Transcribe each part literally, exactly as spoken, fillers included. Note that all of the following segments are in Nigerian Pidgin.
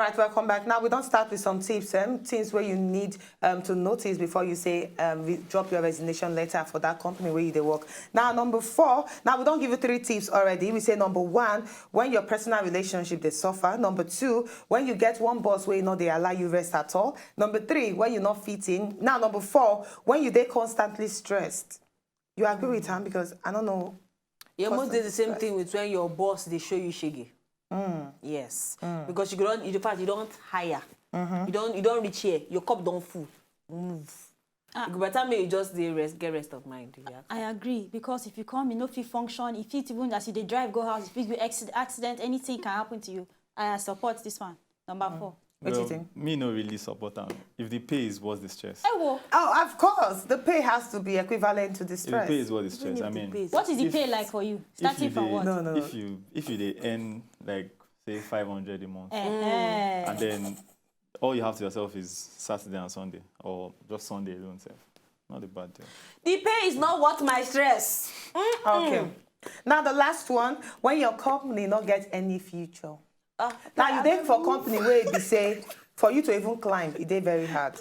Right, welcome back. Now we don't start with some tips, um, things where you need um, to notice before you say um, we drop your resignation letter for that company where you dey work. Now number four. Now we don't give you three tips already. We say number one, when your personal relationship they suffer. Number two, when you get one boss where you know they allow you rest at all. Number three, when you not fit in. Now number four, when you they constantly stressed. You agree with him because I don't know. You almost did the same Stress. thing with when your boss they show you shege. Yes, because you don't. In fact, you don't hire. You don't. You don't reach here. Your cup don't full. Move. Ah. By the time you just dey rest, get rest of mind. Yeah. I agree, because if you come, you no fit function. If it, even as you dey drive go house, if you accident, accident, anything can happen to you. I support this one. Number four. What do you Well, think? Me no really support am. If the pay is worth the stress. Hey, wo. Oh, of course, the pay has to be equivalent to the If the stress. pay is worth the Even stress, if I the mean, pay is What is the if- pay like for you? if you Starting from dey- what? No, no, no. If you if you dey earn like say five hundred a month, Eh. and then all you have to yourself is Saturday and Sunday, or just Sunday alone, sef. Not a bad deal. The pay is not worth my stress. Okay. Now the last one, when your company not get any future. Ah, Now you dey for company where it be say for you to even climb, it dey very hard.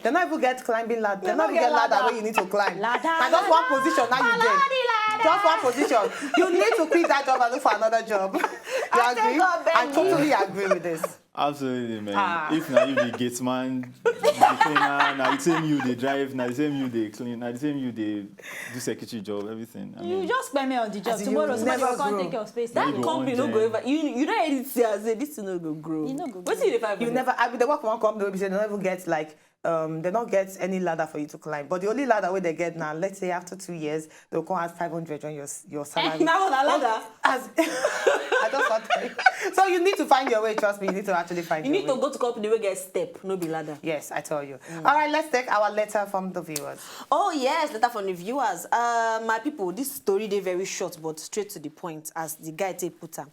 They not even get climbing ladder. They not even get ladder where you need to climb. Ladder, Now just one position now you dey. Just one position. You need to quit that job and look for another job. You agree? God beg I you. Totally agree with this. Absolutely, man. Ah. If na you be gate man, be cleaner, na the same you dey drive, na the same you dey clean, na the same you dey do secretary job, everything. I You mean, just pay me on the job. As you Tomorrow, somebody never will come grow. take your space. That You go company on no go there. ever. You you don't edit here and say this thing no go grow. You no go What do you dey find? You never. I they work for one company where they not even get like um they not get any ladder for you to climb. But the only ladder where they get now, let's say after two years, they'll come add five hundred on your s- your salary. Now on a ladder. As I just want to tell you. So you need to find your way. Trust me, you need to actually find You your need to way. Go to company where get step, no be ladder. Yes, I tell you. All right, let's take our letter from the viewers. Oh yes, letter from the viewers. Uh, my people, this story dey very short but straight to the point as the guy take put am.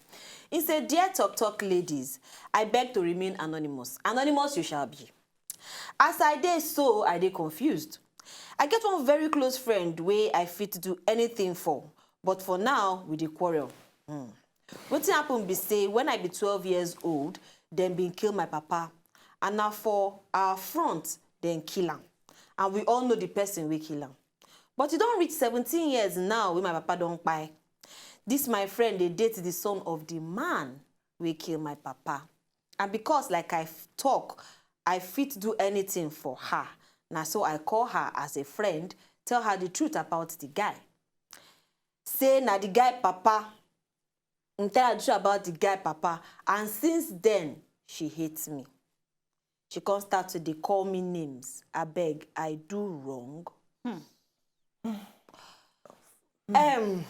He said, "Dear Talk Talk ladies, I beg to remain anonymous. Anonymous you shall be. As I dey so, I dey confused. I get one very close friend wey I fit do anything for, but for now we dey quarrel. Hmm. Wetin happen be say when I be twelve years old, dem bin kill my papa, and na for our front dem kill am, and we all know the person wey kill am. But e don reach seventeen years now wey my papa don kpai. This my friend dey date the son of the man wey kill my papa, and because like I talk, I fit do anything for her. Na so I call her as a friend, tell her the truth about the guy. Say na the guy papa, and tell her the truth about the guy papa, and since then she hates me. She come start to dey call me names. Abeg, I do wrong?" Hmm. Um,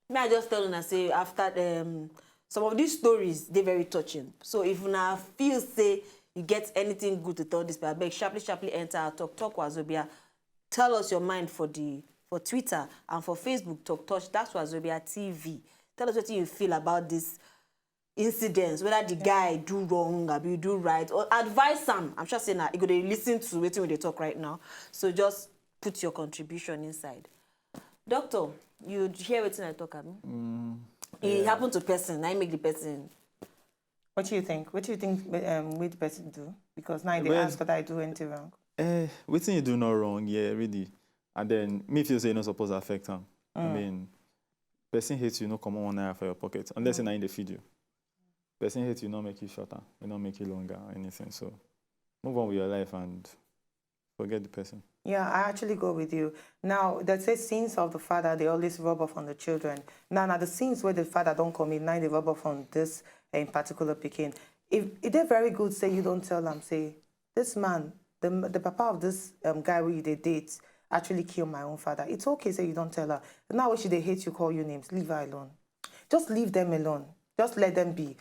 may I just tell una say after um, some of these stories dey very touching. So if una feel say you get anything good to tell this, abeg sharply sharply enter our Talk Talk Wazobia. Tell us your mind for the for Twitter and for Facebook. Talk Touch, that's Wazobia T V. Tell us what you feel about this incidents, whether the guy do wrong, abi you do right, or advise am. I'm sure say na you go dey listen to wetin we dey talk right now. So just put your contribution inside. Doctor, you hear wetin I talk, abi? E happen to person, na im make the person. What do you think? What do you think um, with the person do? Because now they Well- ask whether I do anything wrong. Eh, wetin you do not wrong, yeah, really. And then me feel say you no suppose affect am. I mean, person hates you, no comot one naira for your pocket unless na in dey feed you. Person hates you, no make you short am, e no make you longer or anything. So move on with your life and forget the person. Yeah, I actually go with you. Now, they say sins of the father, they always rub off on the children. Now, now the sins where the father don't commit, now they rub off on this in particular picking. If it is very good, say you don't tell them, say, this man, the, the papa of this um, guy who you dey date actually killed my own father. It's okay, say you don't tell her. Now, when she they hate you, call you names, leave her alone. Just leave them alone. Just let them be.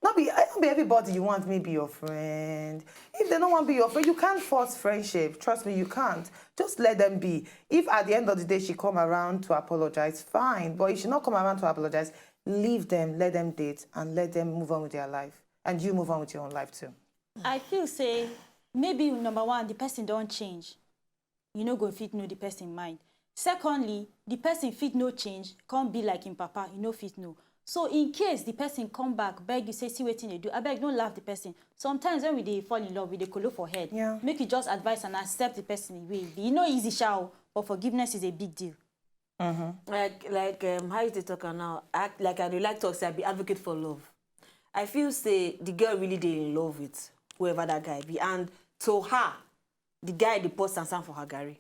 Not be, I don't be everybody you want me be your friend. If they don't want to be your friend, you can't force friendship. Trust me, you can't. Just let them be. If at the end of the day she come around to apologize, fine. But if she not come around to apologize, leave them, let them date, and let them move on with their life. And you move on with your own life too. I feel say maybe number one, the person don't change. You no go fit know the person mind. Secondly, the person fit no change, can't be like him papa, you no fit know. So in case the person come back, beg you, say, "See wetin dey do," abeg, no laugh the person. Sometimes when we dey fall in love, we dey kolo for head. Yeah. Make you just advise and accept the person the way e be. E no easy sha o, but forgiveness is a big deal. Like like um, how you dey talk am now? Act like I dey like talk say I be advocate for love. I feel say the girl really dey in love with whoever that guy be, and to her, the guy dey pour sansan for her garri.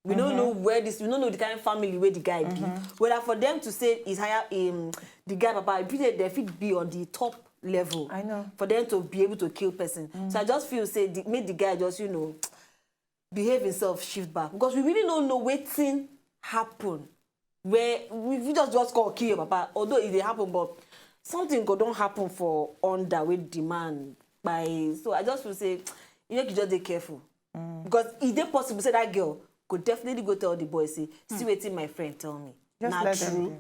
We no know where this, we no know the kind family wey the guy be. Whether for them to say is higher, um, the guy papa, e fit say dem fit be on the top level. I know. For them to be able to kill person. So I just feel say the, make the guy just, you know, behave himself, shift back, because we really no know wetin happen. Where we fit just just call kill your papa, although e dey happen, but something go don happen for under wey the man kpai. So I just feel say you make you just dey careful, because e dey possible say that girl go definitely go tell the boy say, "See wetin my friend tell me." Just Na let them true. Be.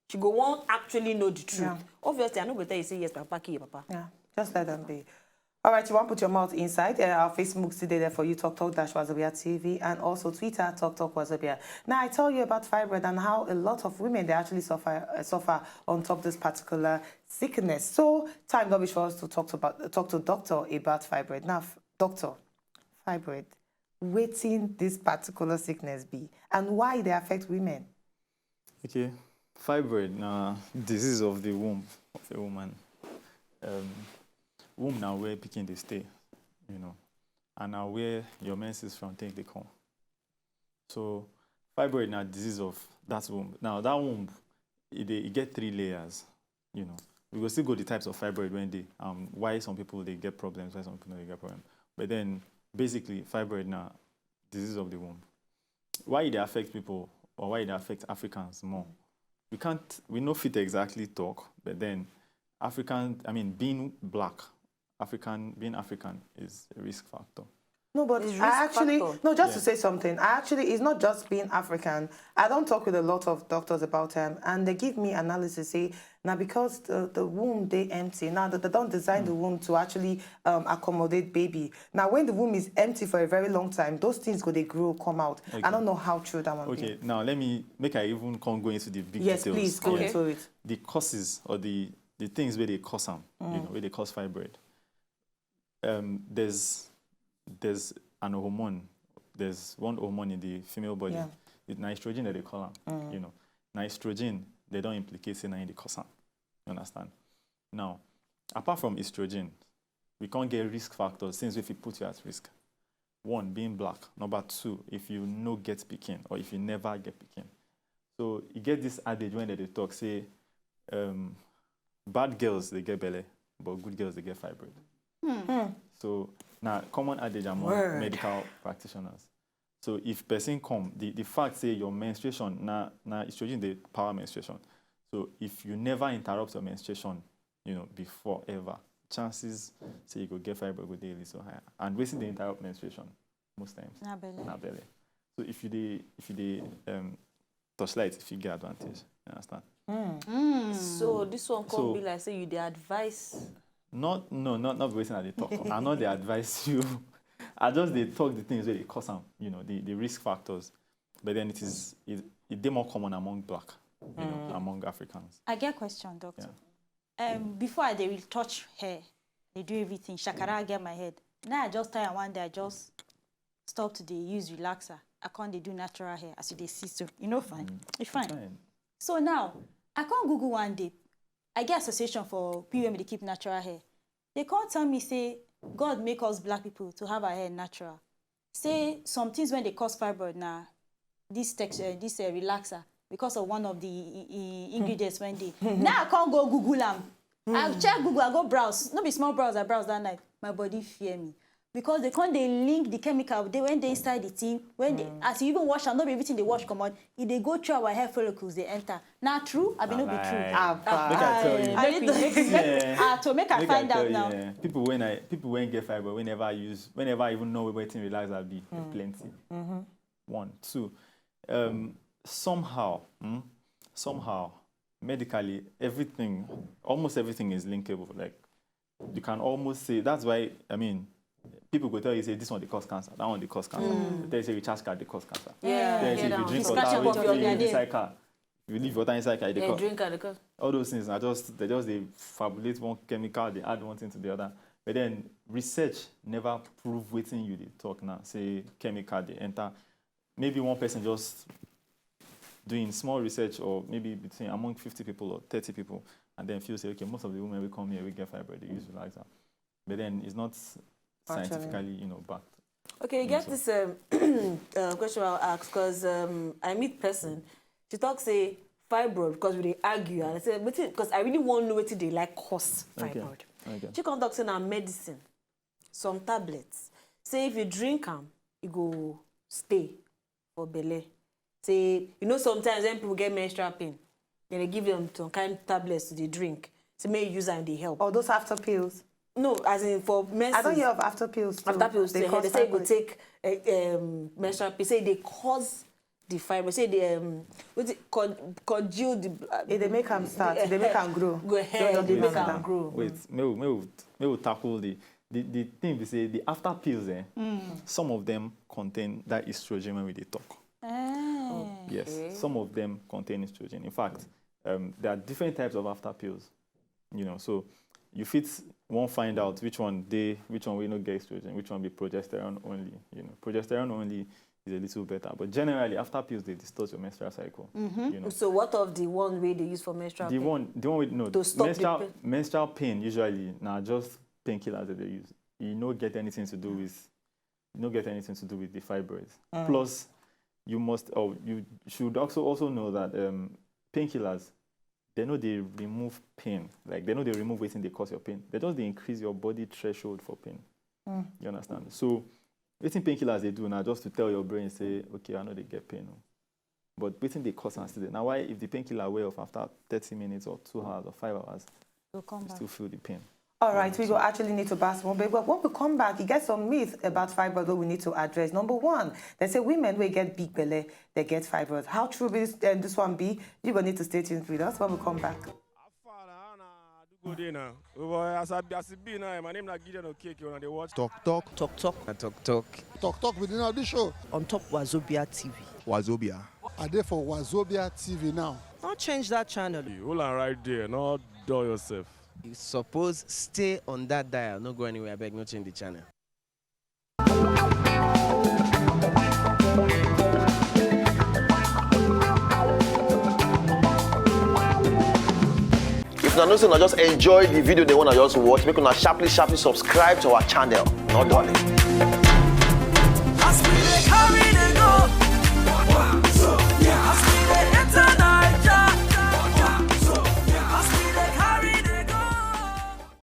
She go wan actually know the truth. Yeah. Obviously, I no go tell you say, "Yes, papa, kill your papa." Yeah, just let them be. All right, you want to put your mouth inside? Uh, our Facebook today there for you, Talk Talk Dash Wazobia T V, and also Twitter, Talk Talk Wazobia. Now, I tell you about fibroid and how a lot of women, they actually suffer uh, suffer on top this particular sickness. So, time garbage for us to talk to about, talk to doctor about fibroid. Now, f- doctor, fibroid, wetin this particular sickness be and why they affect women? Okay, fibroid na disease of the womb of a woman. Um, womb na where pikin dey stay, you know, and na where your menses from take dey come. So fibroid na disease of that womb. Now that womb, e dey e get three layers, you know. We go still go the types of fibroid wey dey, um, why some people dey get problems, why some people no dey get problem. But then basically, fibroid na disease of the womb. Why e dey affect people or why e dey affect Africans more? We can't, we no fit exactly talk, but then African, I mean, being black, African, being African is a risk factor. No, but It's I risk actually factor. No. Just to Yeah. say something, I actually, it's not just being African. I don't talk with a lot of doctors about them, and they give me analysis say now because the, the womb they empty now that they don't design the womb to actually um, accommodate baby. Now when the womb is empty for a very long time, those things go they grow come out. I Okay. Don't know how true that one. Okay, Be. Now let me make I even come go into the big Yes, details. Please go Yeah. Into it. The causes or the the things where they cause them, you know, where they cause fibroid. Um, there's there's an hormone. There's one hormone in the female body. Yeah. It's nitrogen that they call them. You know, nitrogen, they don't implicate say na in the cause am. You understand? Now, apart from estrogen, we can't get risk factors, things if you put you at risk. One, being black. Number two, if you no get pikin or if you never get pikin. So you get this adage when they dey talk say, um, bad girls they get belle, but good girls they get fibroid. So now common adage among Word. Medical practitioners. So if person come, the, the fact say your menstruation na na estrogen the power menstruation. So if you never interrupt your menstruation, you know, before ever, chances say you go get fibroid go dey a little higher. And wetin dey interrupt menstruation most times Na belle. Na belle. So if you dey if you dey um, torchlight, if you get advantage, you understand? So this one come So- be like say you dey advise. Not no not not wetin I dey talk. I not dey advise you. I just dey talk the things wey dey cause am. You know, the the risk factors. But then it is it, it dey more common among black, you know, among Africans. I get question, doctor. Um, before I dey really touch hair, they do everything. Shakara, I get my head. Now I just tire one day. I just stop to dey use relaxer. I can't dey do natural hair as you dey see so. You know, fine. It's fine. Fine. So now I can't Google one day. I get association for P U M they keep natural hair. They can't tell me say God make us black people to have our hair natural. Say some things when they cause fibroid now, this texture, this uh, relaxer because of one of the i- i- ingredients when they. Now I can't go Google am. I check Google, I go browse. No be small browse, I browse that night. My body fear me. Because they can't they link the chemical they when they inside the thing when they as you even wash and not everything they wash come out, if they go through our hair follicles they enter. Now true, I be no be true. Lie. Abba. Make I tell you. I need to Yeah. ah, to make I Make find I tell out you, now. Yeah. People when I people when get fibroid, whenever I use, whenever I even know wetin relaxer be, plenty. One, two. Um, somehow, hmm, somehow, medically, everything, almost everything is linkable. Like you can almost say that's why I mean, people go tell you say this one dey cause cancer, that one dey cause cancer. They tell you say recharge card dey cause cancer. Yeah. Tell you say if you Just drink catch water, up if your you day. recycle, You leave water inside car, you dey Yeah, come. Drink and the cup. All those things are just, they just, they fabulate one chemical, they add one thing to the other. But then research never prove wetin you dey talk now, say chemical dey enter. Maybe one person just doing small research, or maybe between, among fifty people or thirty people, and then feel say, okay, most of the women wey come here, we get fibroid, they use relaxer. But then it's not Actually. Scientifically, you know, backed. Okay, you get So- this um, uh, question I'll ask because um, I meet person. She talk say fibroid because we dey argue, and I say wetin, because I really wan know wetin dey like cause Okay. Fibroid. Okay. She come talk say na medicine, some tablets. Say if you drink am, e go stay for belle. Say you know sometimes when people get menstrual pain, dem dey give them some kind tablets to dey drink. Say make you use am dey help. Or those after pills. No, as in for menses. I don't hear of after pills. Too. After pills, They they, cause they say you go fibroid. take uh, um, menstrual pain. Say they cause the fibroid. Say they um, what it con- congeal the. Uh, If they make am start, if they make am grow. Go ahead. Don't They do make that. am grow. Wait, may we, may we, may we tackle the, the, the thing we say, the after pills, eh? Some of them contain that estrogen when we dey talk. Eh. Yes, some of them contain estrogen. In fact, um, there are different types of after pills. You know, so you fit wan find out which one dey, which one wey no get estrogen, which one be progesterone only. You know, progesterone only is a little better, but generally after pills dey distort your menstrual cycle. You know, So what of the one wey dey use for menstrual the pain? One, the one with no To stop the menstrual pain. Menstrual pain usually na just painkillers that they use. E no get anything to do with, e no get anything to do with the fibroids. Plus, you must, oh, you should also also know that um, painkillers, they no dey remove pain. Like, they no dey remove wetin dey cause your pain. They just dey increase your body threshold for pain. You understand? So wetin painkillers dey do na just to tell your brain say, okay, I no dey get pain o. But wetin dey cause am still dey. Na why if the painkiller wear off after thirty minutes or two hours or five hours, Go come you back. Still feel the pain. All right, we go actually need to pass one break, but when we come back, you get some myths about fibroid that we need to address. Number one, they say women wey get big belle, they get fibroid. How true this, uh, this one be? You go need to stay tuned with us when we come back. How far na, how na, do go dey now? Oh boy, as I be, as e be now, my name na Gideon Okeke, una dey watch. Talk talk. Talk talk. Na talk talk. Talk talk. We dey now this show. On top Wazobia T V. Wazobia. I dey for Wazobia T V now. No change that channel. Hold on right there, no dull yourself. You suppose stay on that dial. No go anywhere, abeg, no change the channel. If una know say una just enjoy the video dem wey una just watch, make una sharply sharply subscribe to our channel. No dulling.